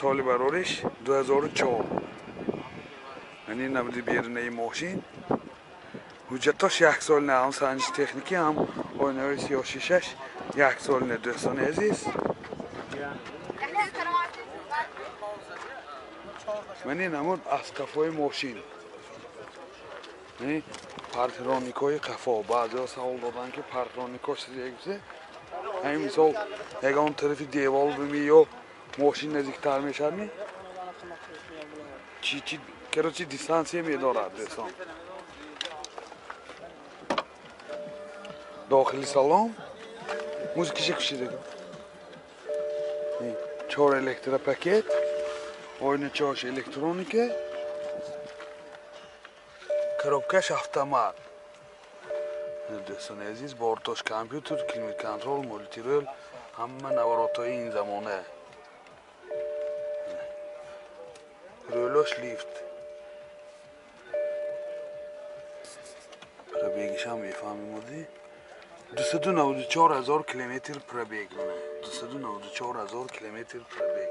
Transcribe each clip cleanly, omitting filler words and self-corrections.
Соли барориш 2004. Мани намуди берунаи мошин. Ҳуҷҷатош як сол не, ҳам санҷиши техникӣ, ҳам оинаҳои сиёҳшишаш як сол не, дӯстони азиз. Мани намуд аз қафои мошин. Партроникҳои қафо. Баъзеҳо савол доданд, ки партроникҳо чизе гуфте. Ҳамин мисол ягон тарафи девол бими ё мошин наздиктар мешавад ми? Чи короче дистанция медорад, дӯстон. Дохили салон музикиша кушида. Чор электропакет, ойначаош электроника, коробкаш автомат. Дӯстони азиз, бортош компютер, климат-контрол, мультирол, ҳама наворотҳои ин замона. Рӯлош лифт. Пробегишам мефаҳмем оди. 294 ҳазор километр пробег. 294 ҳазор километр пробег.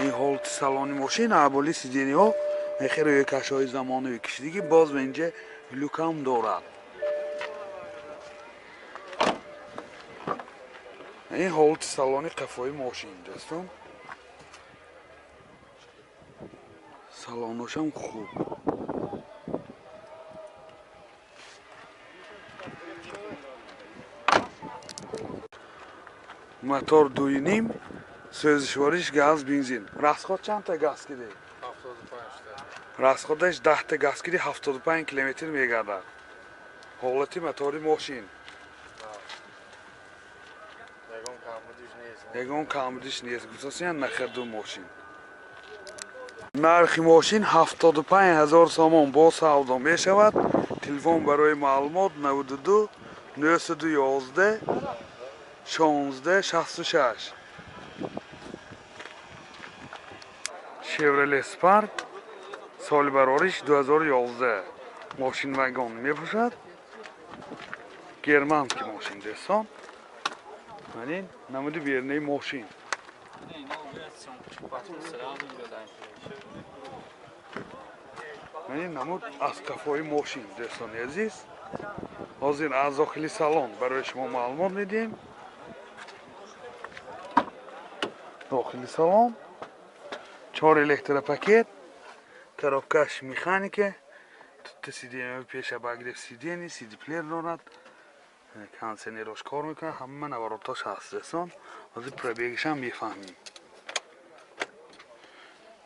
Ин ҳолати салони мошин, аболи сидениҳо хеле рӯйкашҳои замонавӣ кишидагӣ, боз ба инҷа люкам дорад. Ин ҳолати салони қафои мошин, дӯстон. Салоношам хуб. Мотор 2.5, сӯзишвориш газ, бензин. Расход чандта газ киди? 75. Расходаш 10та газ киди, 75 километр мегардад. Ҳолати мотори мошин. Ягон камбудиш нест. Гуфтасиян нахарду мошин. Нархи мошин 75 ҳазор сомон бо савдо мешавад. Телефон барои маълумот 92 911 16 66. Chevrolet Spark соли барориш 2011. Мошин вагон мепӯшад. Германский мошин, дӯстон. Манин намуди берунаи мошин. Манин намуд аз қафои мошин, дӯстони азиз. Ҳозир аз дохили салон барои шумо маълумот медиҳем. Дохили салон 4 электропакет, коробкаш механика, тутта сиденья пеша обогрев сидений, сидиплеер дорад, кондиционерош кор мекунад, ҳама наворотош ҳаст, дӯстон. Ҳозир пробегишам мефаҳмем.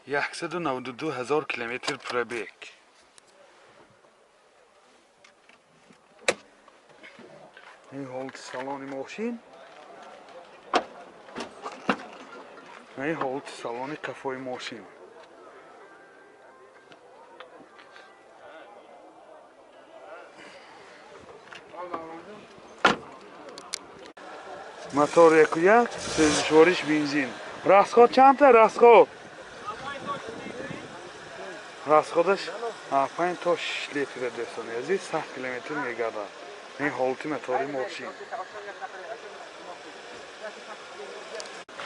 192 ҳазор километр пробег. Ин ҳолати салони мошин. Ин ҳолати салони қафои мошин. Мотор 1.1, сӯзишвориш бензин. Расход чандта? Расход? Расходаш 5 то 6 литр, дӯстони азиз, 100 километр мегардад. Ин ҳолати мотори мошин.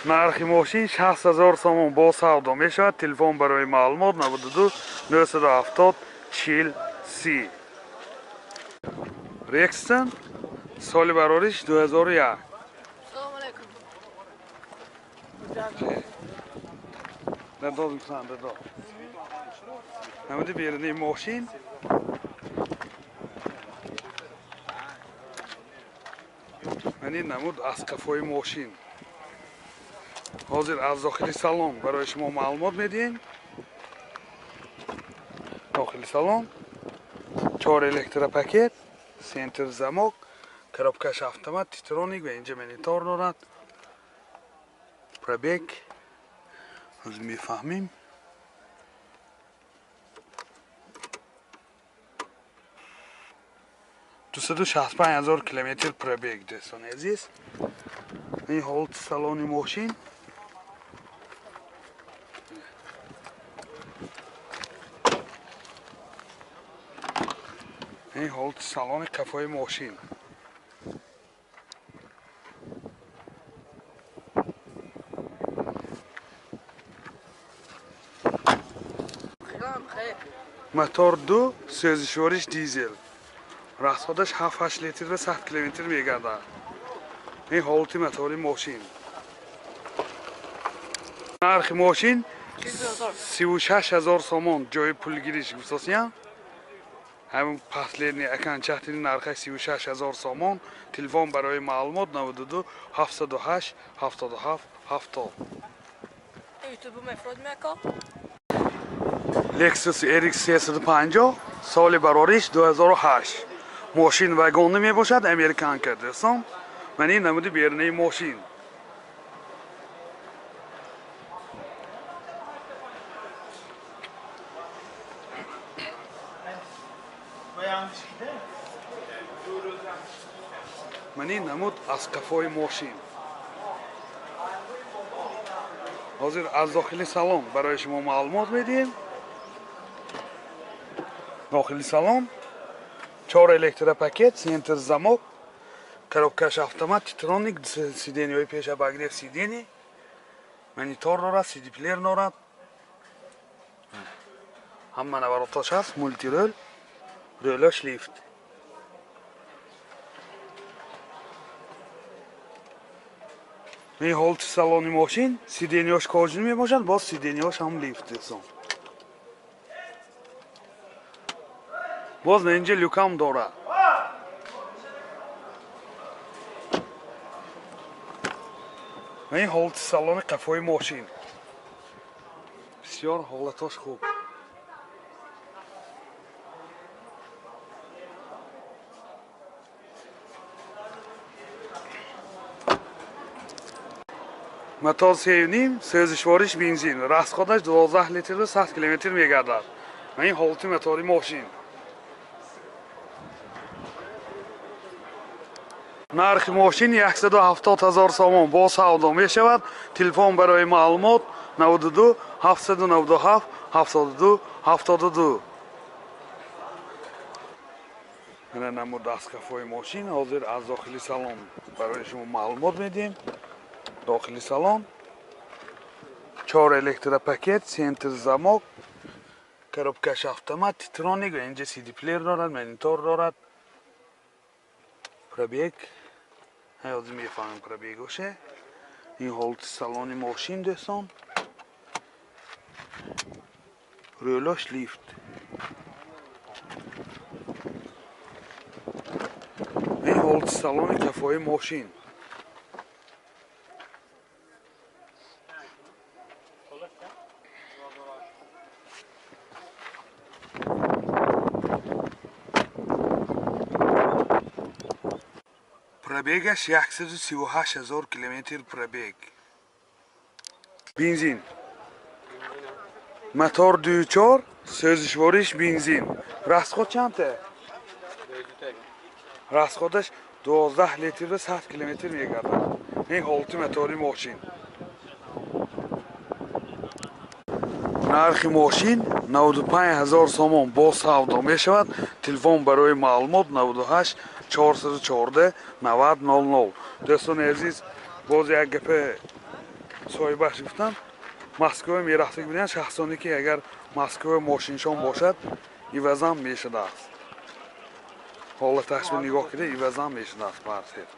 Нархи мошин 60 ҳазор сомон бо савдо мешавад. Телефон барои маълумот 92 970 40 30. Рекстон соли барориш 2001. Салом алейкум. Дадо гуфтан, дадо. Намуди берунаи мошин. Мани намуд аз қафои мошин. Ҳозир аз дохили салон барои шумо маълумот медиҳем. Дохили салон 4 электропакет, центр замок, коробкаш автомат, титроник ва инҷа монитор дорад. Пробег ҳозир мефаҳмем. 265 ҳазор километр пробег, дӯстони азиз. Ин ҳолати салони мошин. Ин ҳолати салони қафои мошин. Мотор 2, сӯзишвориш дизел. Расходаш 7-8 литр ва 100 километр мегардад. Ин ҳолати мотори мошин. Нархи мошин 36 000 сомон ҷои пулгириш гуфтосиян. Ҳамин последний окончательный нархаш 36 000 сомон. Телефон барои маълумот 92 708 77 70. Lexus RX 350 соли барориш 2008. Мошин вагонӣ мебошад, американка, дӯстон. Ман ин намуди берунаи мошин. Ман ин намуд аз қафои мошин. Ҳозир аз дохили салон барои шумо маълумот медиҳем. Дохили салон чор электропакет, центр замок, коробкаш автомат, титроник, сиденьяҳои пеша обогрев сидений, монитор дорад, сидиплеер дорад. Ҳама наворотош ҳаст, мультирӯл, рӯлош лифт. Ин ҳолати салони мошин, сиденьяш кожаный мебошад, боз сиденьяш ҳам лифт, дӯстон. Боз на инҷа люкам дорад. Ин ҳолати салони қафои мошин. Бисёр ҳолатош хуб. Мотор 3,5, сӯзишвориш бензин. Расходаш 12 литр ва 100 километр мегардад. Ин ҳолати мотори мошин. Нархи мошин 170 000 сомон бо савдо мешавад. Телефон барои маълумот 92 797 72 72. Мана намуд аз қафои мошин. Ҳозир аз дохили салон барои шумо маълумот медиҳем. Дохили салон чор электропакет, центр замок, коробкаш автомат, титроник ва инҷа сидиплеер дорад, монитор дорад. Пробег ҳозир мефаҳмем пробегоше. Ин ҳолати салони мошин, дӯстон. Рӯлош лифт. Ин ҳолати салони қафои мошин. Пробегаш 138 000 километр пробег. Бензин. Мотор 2.4, сӯзишвориш бензин. Расход чандта? Расходаш 12 литр ва 100 километр мегардад. Ин ҳолати мотори мошин. Нархи мошин 95 000 сомон бо савдо мешавад. Телефон барои маълумот 98 414 90 00. Дӯстони азиз, боз як гапе соҳибаш гуфтам. Москва мерафтаг буданд шахсоне ки агар Москва мошиншон бошад, ивазам мешудааст. Ҳолаташро нигоҳ кунед, ивазам мешудааст барсер.